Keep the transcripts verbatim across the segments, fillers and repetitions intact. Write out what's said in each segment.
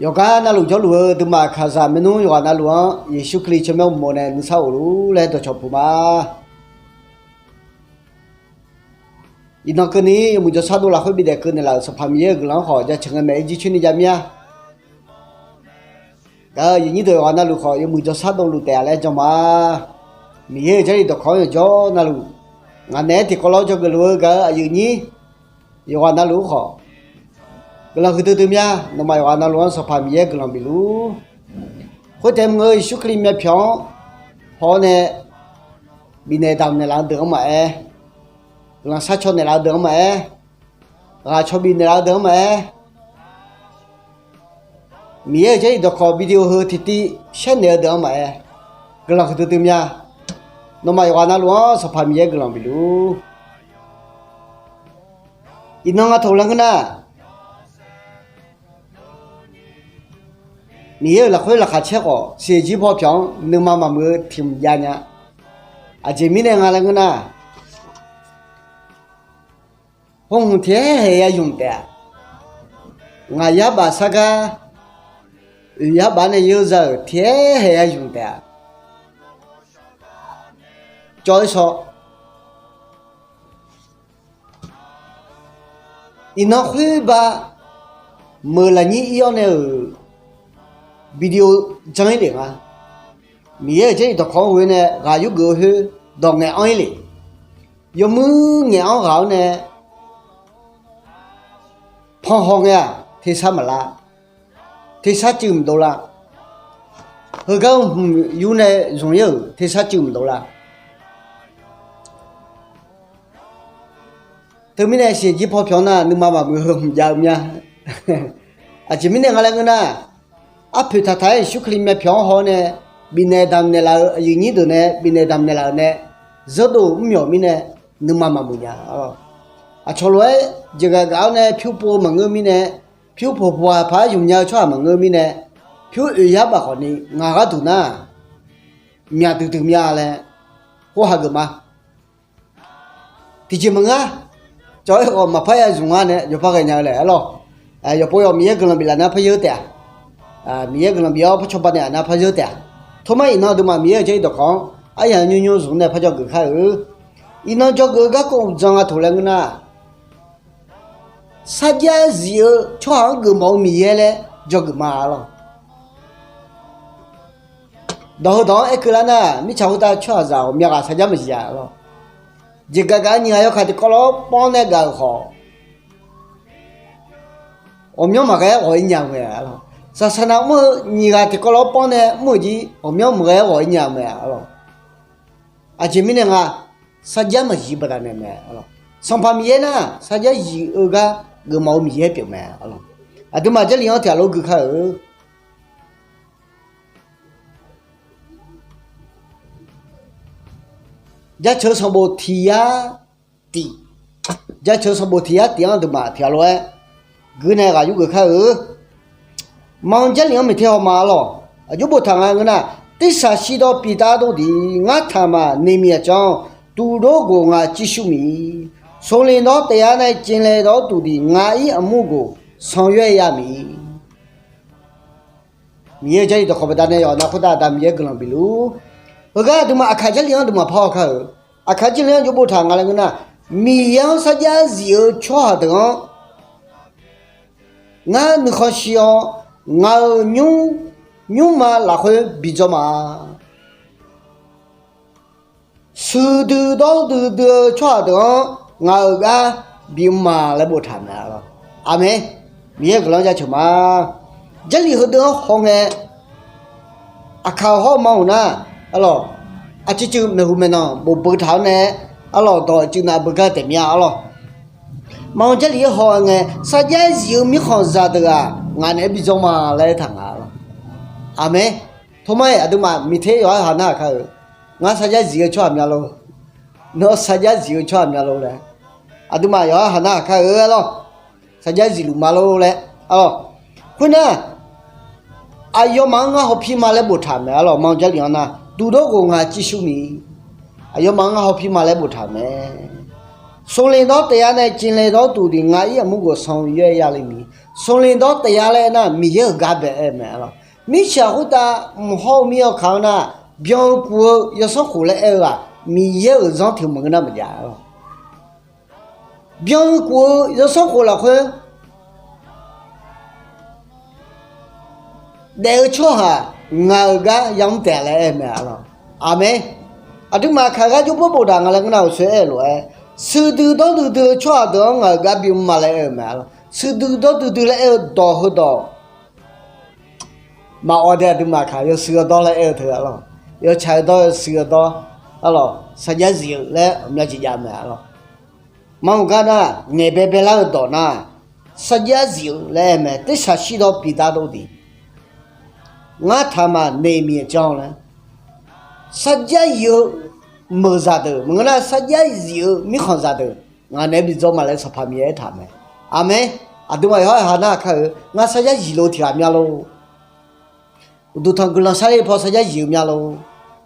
Yawqgar navluf jawrluf-eu aqduimaf kaqzaq maernmr yawqghaq navluf-anr Yeqsur Kali tsawrmyanr uqmov nae nuisar of luf laer dawqcawq puq ma. Iqnan keuvni yawmuiq jawrshar dov lafkhoer bidaef keuv naeqlaf-euq Sanqpaq Miqyaer-euq guiqlanq-anr khawf jaceuq ngae maeq-aer jircoer ni jav mir-a. Gaq-euq aqyuif nyir deuq yawqghaq navluf khawf yawmuiq jawrshar dov luf taef-a laer jan ma. Miqyaer-euq Jarlif dawqkawq-anr yawqjawr navluf ngaq naeq-aer tiqkawv lawr dzawgeuf luf-eu gaq-euq aqyuif nyir yawqghaq navluf-anr khawf guiqlanq huiqdui dui mir-a. Nawmaf yawqghaq navluf-anr Sanqpaq Miqyaer guiqlanq bif luf. Khoertaef mq-eu Yeqsur Kali myavpyawq-anr haw-awr nae bifnaeq damq naeqlaf-eu deuq-anr maqaer, guiqlanq sharcaw naeqlaf-eu deuq-anr maqaer, ghaq caw bif naeqlaf-eu deuq-anr maqaer, Miqyaer-euq Jarlif dawqkawq video heu tiqtiv shaer naeq-eu deuq-anr maqaer, guiqlanq huiqdui dui mir-a. Nawmaf yawqghaq navluf-anr Sanqpaq Miqyaer guiqlanq bif luf. Iqnan nga taq laer ngeur nar, Miqyaer-euq lafkhoer laqkhaq caer khawf siqjir paw pyawq-anr nuima maqmuiq-eu tiq mq jav nya. Aqjeq mirnae nga laer ngeur nar, hawhmq tiq aer haeq ya ymq taef-a. Ngaq yar baf sar gar, oeq yar baf nae yeur za-euq tiq aer haeq ya ymq taef-a. Cawv-aer shaw. Iqnan khoerba meuq lafnyir ir-awr nae-euq video jan-ir lef nga. Miqyaer-euq Jarlif dawqkawq-anr ghoe nae ghaq yurgeuf-eu khoer dawq ngaeq-anr-ir lef. Yawmuir ngaeq-anr ghaq-awr nae panhaw ngae-aq tersar maqlar. Tersar cuiv maqdov lar. Heugar hmq yur nae zmq ir-euq tersar cuiv maqdov lar. Teumirnae siqjir paw pyawq nar nuima maqmuiq heu hmq jav-eu mya. Aqjeq mirnae nga laer ngeur nar, arpoeq taqtaq-aer Yeqsur Kali myavpyawq-anr haw-awr nae bifnaeq damq naeqlaf-euq aqyuif nyir deuq nae bifnaeq damq naeqlaf-euq nae, zeurdov mr myawq mirnae nuima maqmuiq nya. Aqcawq lof-aer jeqgaq gaq-awr nae pyur pov-eu maqngeur mirnae, pyur poq poq ghaq paq-aer ymq nya-eu tsawrhaq maqngeur mirnae, pyur oeq yar baf khawfni ngaq gharduq nar myaq duidui mya laer khoer hageuf ma. Tiqjeq maqngeur-a. Cawv-aer khawf maqpar ya zmq-a nae yawpar ghae nya-eu laer arlawq. Yawqpov yawq Miqyaer guiqlanq biflaf nar par yeur taef-a. Miqyaer guiqlanq bif-awr par cawba naeq-aq nar par yeur taef-a. Tormar iqnan aqduimaf Miqyaer-euq Jarlif dawqkawq-anr aryaq nymr nymr zmq nae par dzawgeuf kar-eu. Iqnan dzawgeuf-eu garkawv uqdzan nga taq laer ngeur nar, sarjax zif-eu tsawrhaq-anr geufmawf-eu Miqyaer laer dzawgeuf ma arlawq. Dawq heudawq-anr aer keuvlar nar, mirtsaq khoertav tsawrhaqzaq ghawqmya ghaq sarjax maqzif-a arlawq. Jeqgaq gaq-eu nyiq ghaq yawkaq tiqkawv lawr panr nae gaq-euq khawf, ghawqmyanr maqghae-aer ghawq-ir nya-eu mae arlawq. Saqsaqnav mr-eu nyiq ghaq tiqkawv lawr panr nae mr-euq jir ghawqmyanr maqghae-aer ghawq-ir nya-eu mae arlawq. Aqjeq mirnae nga, sarjax maqzif baqdanae mae arlawq. Sanqpaq Miqyaer nar sarjax zif-eu gar geufmawf-eu Miqyaer pyeuf mae arlawq. Aqduimaf Jarlif-anr tiq ghaq lof gui kar-eu. Jaceuq sanqbof tiq yar tiq. Jaceuq sanqbof tiq yar tiq-anr aqduimaf tiq ghaq lof-aer gui nae ghaq yurgeuf kar-eu. Manq Jarlif-anr maeq ter haw ma arlawq. Aqjox boftaq nga ngeur nar, tirsaq shir dawr piv tar dov diq ngar taqmaq ni miq aqcanr, tuqdov ghof ngaq civ shuv miq. Sawqleq dawr taef-aer nae cevle dawr tuq diq ngaq ir aqmur ghof sanqyoer ya miq. Miqyaer-euq Jarlif dawqkawq baqdanae yawqha nav khoertav Aqda Miqyaer guiqlanq bif luf. Heugar aqduimaf Aqkaq Jarlif-anr aqduimaf par haw kar-euq. Aqkaq Jarlif-anr aqjox boftaq nga laer ngeur nar, Miqyaer-anr sarjax zif-eu tsawrhaq deuq-anr ngar nuikhanr shir-awr, ngaq-euq nymr, nymrma lafkhoer bi dzawr ma. Shuiqdui dawrdui dui-eu tsawrhaq deuq-anr ngaq-euq gar bi mr ma laer boftaq mae arlawq. Aqmeq. Miqyaer-euq guiqlanq-anr jaceuq ma. Jarlif heudeuq-anr hawngae, Aqkaq-euq hawr-eu ma-euq nar, arlawq, aqcuiv cuiv maeqhu maeqnan bof beu taq-awr nae, arlawq, dawq cuiv nav beugar taef mir-a arlawq. Manq Jarlif-anr haw ngae, sarjax zif-eu mirkhanqzaq deuq-aq ngaq naeq-aer bi dzawr ma laer aertaq nga arlawq. Aqmeq. Tormar-iq aqduimaf miqter yawqha-anr haq nar haq kar-euq. Ngar sarjax zif-eu tsawrhaq mya lor. Nawr sarjax zif-eu tsawrhaq mya lor laer, aqduimaf yawqha-anr haq nar haq kar-euq arlawq. Sarjax zifluf ma lor laer arlawq. Khoernar, aqyawfmaf-anr ngar hawpir ma laer boftaq mae arlawq. Manq Jarlif-anr nar, duqdov ghof ngaq civ shuv miq. Aqyawfmaf-anr ngar hawpir ma laer boftaq mae. Sawqleq dawr taef-aer nae cevle dawr tuq diq ngaq ir aqmur ghof sanqyoer ya le miq. Sanqlanq dawr taef-a laer aernar, Miqyaer-euq gar bae-aer mae arlawq. Mirtsaq khoertav mq hawr-eu mir-awr kaq-anr nar, byan-eu kuv-eu yawsanr khof laer aer-eu-aq, Miqyaer-euq zanr tiq maqngeur nar maqjav arlawq. Byan-eu kuv-eu yawsanr khof lafkhoer daef-eu tsawrhaq ngaq-euq gar yamr taef-a laer aer-eu mae arlawq. Aqmeq. Aqduimaf kaq gar jawrpar boftaq nga laer ngeur nar-euq soe aer-eu lof-aer, shuiqdui dawrdui dui-eu tsawrhaq deuq-anr ngaq-euq gar bimaf laer aer-eu mae arlawq. Shuiqdui dawrdui dui laer aer-eu dawq heudawq maqawv dae aqduimaf kaq yawshuif yawdawr laer aer-eu teu arlawq. Yawtsaq yawdawr yawshuif yawdawr arlawq, sarjax zif-eu laer ghawqmya jeq jav mae arlawq. Maqngeur gar nar, ngaeq baebae lar-eu dawq nar, sarjax zif-eu laer aer mae, tersaq shir dawr bi dar dov diq. Ngar taqmaq naeq miq-eu janr laer, sarjax zif-eu meuqzaq deuq maqngeur nar, sarjax zif-eu mirkhanqzaq deuq ngaq naeq-aer bi dzawr ma laer Sanqpaq Miqyaer aertaq mae. Aqmeq. Aqduimaf yawqha yawqha nar kar-eu, ngar sarjax zif lov tiq ghaq mya lor. Uqduq tanq guiqlanq sarler-eu paw sarjax zif-eu mya lor.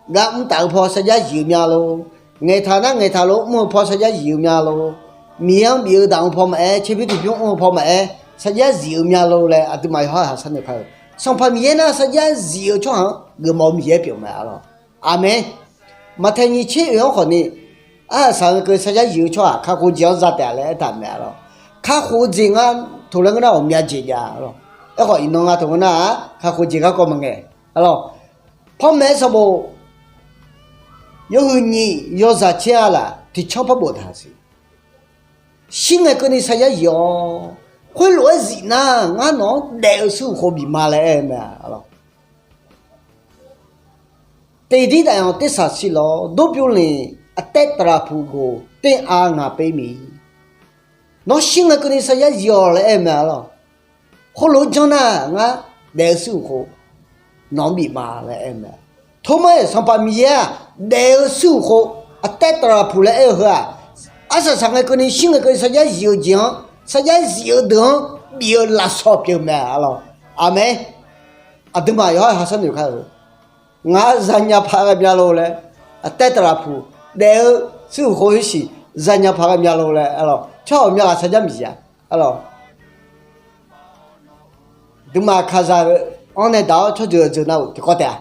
Gar mr taf-eu paw sarjax zif-eu mya lor. Ngaeqtaq nar ngaeqtaq lor mr-eu paw sarjax zif-eu mya lor. Miqyaer-anr bif-eu daq-eu paw maqaer, tserbymr tiqbymr mr-eu paw maqaer, sarjax zif-eu mya lor laer aqduimaf yawqha yawqha sharnoeq kar-eu. Sanqpaq Miqyaer nar sarjax zif-eu tsawrhaq-anr geufmawf-eu Miqyaer pyeuf mae arlawq. Aqmeq. Maqtaeq nyiq tser oeq-anr khawfni, arsaq saq-eu keuvni sarjax zif-eu tsawrhaq kakhof-eu jeq-anr za taef-a laer aertaq mae arlawq. Kakhof-eu jeq ngar toq laer ngeur nar ghawqmya jeq jav arlawq. Aerkhawf iqnan nga toq ngeur nar-aq, kakhof-eu jeq garkawv maqngaeq arlawq. Panmaeq-aer sanqbof yawhuiq nyiq yawzaq tser-a laf tiqcanr par boftaq siq. Shir ngae keuvni sarjax zif-awr, khoerlof-aer zif nar ngar nawq-anr daef-eu shuir uq khof bif ma laer aer-eu mae arlawq. Teqdir daf-anr tersaq shir lawr, dawrbyov lef aqtaev taqlaqpuq gof ter-a ngaq per miq. Nawr shir ngae keuvni sarjax zif-awq laer aer-eu mae arlawq. Khoerlof-aer janr nar ngar daef-eu shuir uq khof nawq-anr bif ma laer aer-eu mae. Tormar-iq Sanqpaq Miqyaer-aq, daef-eu shuir uq khof aqtaev taqlaqpuq laer aer-eu heu-aq, arsaq saq ngae keuvni shir ngae keuvni sarjax zif-eu jeq-anr, sarjax zif-eu deuq-anr bif-eu lafsawq pyeuf mae arlawq. Aqmeq. Aqduimaf yawqha yawqha sharnoeq kar-eu. Ngar zanya paq ghae mya lor laer, aqtaev taqlaqpuq daef-eu shuir uq khof-aer siq zanya paq ghae mya lor laer arlawq. Tsawrhaq ghawqmya ghaq sarjax miqzif-a arlawq. Aqduimaf kaqzaq-eu anr nae daq-awr tsawrjeuq-eu jeuq nav-euq tiqkawv taef-a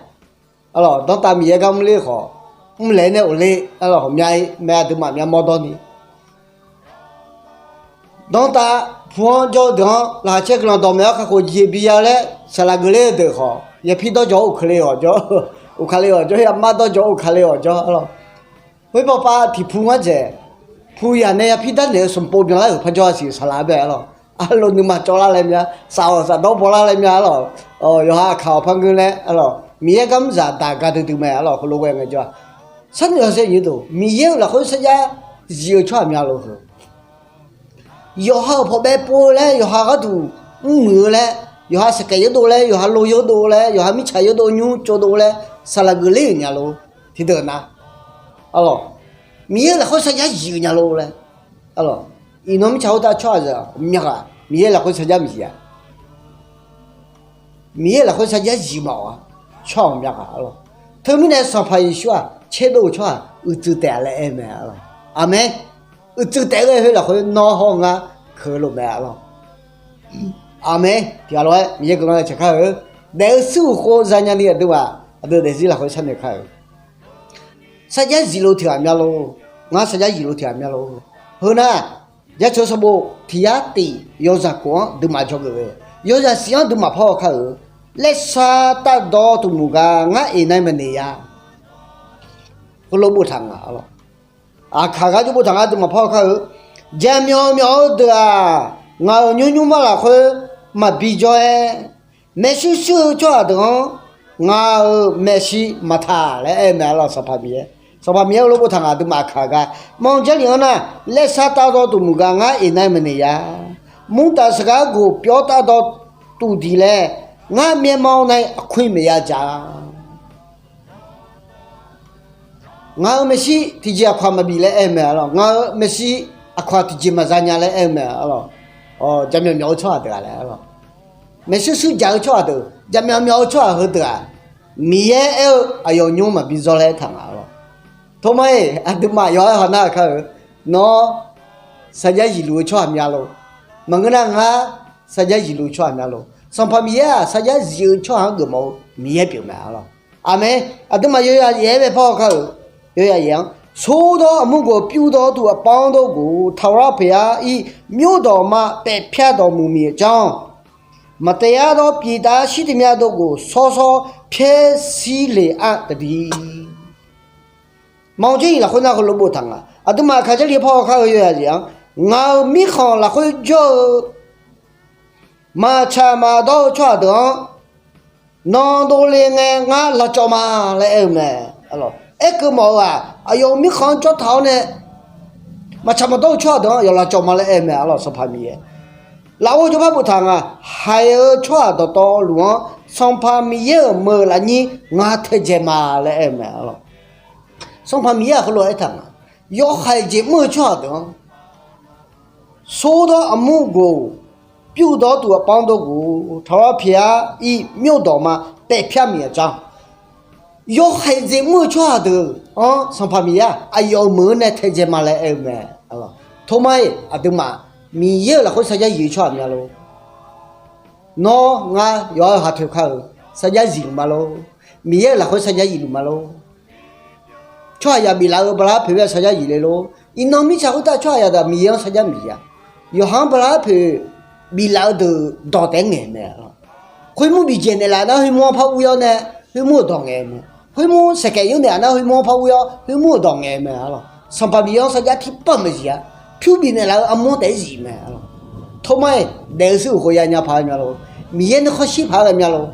arlawq. Danrtav Miqyaer gar mrler khawf, mrlaeq nae ghofler arlawq, ghawqmya-ir mae. Aqduimaf mya mawrdawr ni Danrtav pu-anr jawr-eu deuq-anr laqkhaq caer guiqlanq dawqmaeq-awr kakhof jeq bi ya-eu laer saqlaq geufler-eu deuq khawf, yapir dawr jawq-awr uqkale ghawqjawr, uqkale ghawqjawr, yamar dawr jawq-awr uqkale ghawqjawr arlawq. Khoer pawpav tiq pu ngar dzaeq, pu yaq nae yapir darnaeq-eu sanqpov byanlar-euq parjawr-a siq saqlaq-aer bae arlawq. Aqloq nuima cawvlar laer mya, saf-awq safdawr bawlar laer mya arlawq. Yawqha aqkaq awq par ngeur laer arlawq, Miqyaer gar mr zaq daq ga duidui mae arlawq. Heulof ghae ngaejawr-aq, sharnoeq-a sher nyiq deuq, Miqyaer-euq lafkhoer sarjax zif-eu tsawrhaq mya lor heu. Yawqha-euq pawqbae pov-eu laer, yawqha gharduq mrmuiq-eu laer, yawqha saqkaeq yawdov laer, yawqha lo yawdov laer, yawqha mirtsaq yawdov nymr tsovdov laer saqlaq geufler-euq nya lor. Tiqdeuq nar arlawq, Miqyaer-euq lafkhoer sarjax zif-eu nya lor laer arlawq. Iqnan mirtsaq khoertav tsawrhaqzaq ghawqmya ghaq Miqyaer lafkhoer sarjax miqzif-a. Miqyaer lafkhoer sarjax zif mawf-a. Tsawrhaq ghawqmya ghaq arlawq. Teumirnae Sanqpaq Yeqsur-aq tserdov-eu tsawrhaq uicuiv taef-a laer aer-eu mae arlawq. Aqmeq. Uicuiv taef-aer ghae khoer lafkhoer nawr hawr-eu ngar keuq-eu lof mae arlawq. Aqmeq. Tiqghaq lof-aer Miqyaer guiqlanq-aer tsaqkar-eu daef-eu shuir uq khof zanya ni aqduimaf aqdui daefzir lafkhoer sharnoeq kar-eu. Sarjax zif lov tiq ghaq mya lor. Ngar sarjax zif lov tiq ghaq mya lor. Heu nar, Jaceuq sanqbof tiq yar tif yawzaq kof-anr duimaf jawrgeuf-eu, yawzaq shif-anr duimaf par haw kar-eu, laersar tavdawr tuqmuq gar ngar iqnan maqnaeq ya. Heulof boftaq nga arlawq. Aqkaq gar jawr boftaq ngar duimaf par haw kar-eu, jaqmyawf myawf-eu deuq-aq, ngaq-euq nymr nymrma lafkhoer maqbi jawr-aer, maeqshuir shuir-eu tsawrhaq deuq-anr ngaq-euq maeqshi maqtaq laer aer-eu mae arlawq. Sanqpaq Miqyaer, Sanqpaq Miqyaer heulof boftaq nga duimaf aqkaq gar. Manq Jarlif-anr nar, laersar tavdawr tuqmuq gar ngar iqnan maqnaeq ya. Murtaf saqgar goq pyawr tavdawr tuq diq laer, ngar myaermanr nae aqkuir maqya dzaq. Ngaq-euq maeqshi tiqjeq aqkawq-aq maqbif laer aer-eu mae arlawq. Ngaq-euq maeqshi aqkawq-aq tiqjeq maqza nya laer aer-eu mae arlawq. Jaqmyawf myawf-eu tsawrhaq deuq-aq laer arlawq. Maeqshuir shuir dzaq-eu tsawrhaq deuq, jaqmyawf myawf-eu tsawrhaq heudeuq-aq, Miqyaer aer-eu aqyawf nymr maqbi zawr laer aertaq nga arlawq. Tormar-iq aqduimaf yawqha-aer haw nar-eu kar-eu, nawr sarjax zif luf-eu tsawrhaq mya lor. Maqngeur nar ngar sarjax zifluf-eu tsawrhaq mya lor. Sanqpaq Miqyaer-aq sarjax zif-eu tsawrhaq-anr geufmawf-eu Miqyaer pyeuf mae, arlawq. Aqmeq. Aqduimaf yawzaq yaef-aer bae parhaw kar-euq, yawzaq yaef-anr, ဆိုးသောအမှုကို ပြုသောသူအပေါင်းတို့ကို ထာဝရဘုရား၏ မြို့တော်မှ ပယ်ဖြတ်တော်မူမည်အကြောင်း မတရားသော ပြည်သားရှိသမျှတို့ကို စောစော ဖျက်ဆီးလေအံ့သတည်း. Manq-eu jarlif lafkhoer nar heulof boftaq nga. Aqduimaf Kali-anr parhaw kar-eu yawzaq yaef-anr, ngaq-euq mirkhanq lafkhoer jawr-eu maqtsaq maqdawr-eu tsawrhaq deuq-anr, nan dovle ngae ngar lavcawv ma laer aer-eu mae. Aerkeuv mawf-eu-aq, aqyawf-euq mirkhanq-anr jawr taq-awr nae maqtsaq maqdawr-eu tsawrhaq deuq-anr aqyawf lavcawv ma laer aer-eu mae, arlawq. Sanqpaq Miqyaer lafov jawrpar boftaq nga. Haiq-eu tsawrhaq dawqtawvluf-anr Sanqpaq Miqyaer-euq meuq lafnyir ngar taedzae ma laer aer-eu mae, arlawq. Sanqpaq Miqyaer-aq heulof aertaq nga. Yawhaiq jeq mr-eu tsawrhaq deuq-anr, 说到အမှုကို ပြုသောသူအပေါင်းတို့ကို ထာဝရဘုရား၏ မြို့တော်မှ ပယ်ဖြတ်မည်အကြောင်း. Yawhaiq jeq mr-eu tsawrhaq deuq-anr Sanqpaq Miqyaer-aq aqyawf-euq meuq-anr nae taedzae ma laer aer-eu mae. Tormar-iq aqduimaf Miqyaer-euq lafkhoer sarjax zif-eu tsawrhaq mya lor. Nawr ngar yawqha-eu haq toeq kar-euq sarjax zifluf ma lor. Miqyaer-euq lafkhoer sarjax zifluf ma lor. Tsawrhaqzaq biflaf-eu bala poeq-aer sarjax zif le lor. Iqnan mirtsaq khoertav tsawrhaqzaq deuq Miqyaer-anr sarjax maqzif-a. Yawqha-anr bala poeq biflaf-eu deuq dawq taef-aer ngaeq mae, arlawq. Khoermur biqjaeq naeqlaf nar khoermur-anr par ur-awr nae, khoermur-euq dawq ngaeq mae. Khoermur saeqkaef yur naeq-a nar khoermur-anr par ur-awr khoermur-euq dawq ngaeq mae, arlawq. Sanqpaq Miqyaer-anr sarjax tiqpawf maqzif-a. Pyur bifnaeq laf-eu armur taef-aer zif mae, arlawq. Tormar-iq daef-eu shuir uqkhof yanya paq-aer mya lor. Miqyaer nuikhanr shir paq-aer ghae mya lor.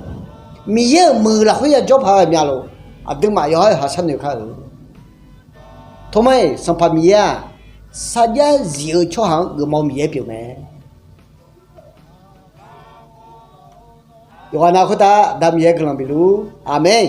Miqyaer-euq meuq lafkhoer yajawr paq-aer ghae mya lor. Aqduimaf yawqha-euq haq sharnoeq kar-euq. Tormar-iq Sanqpaq Miqyaer-aq sarjax zif-eu tsawrhaq-anr geufmawf-eu Miqyaer pyeuf mae. Yawqghaq nav khoertav Aqda Miqyaer guiqlanq bifluf. Aqmeq.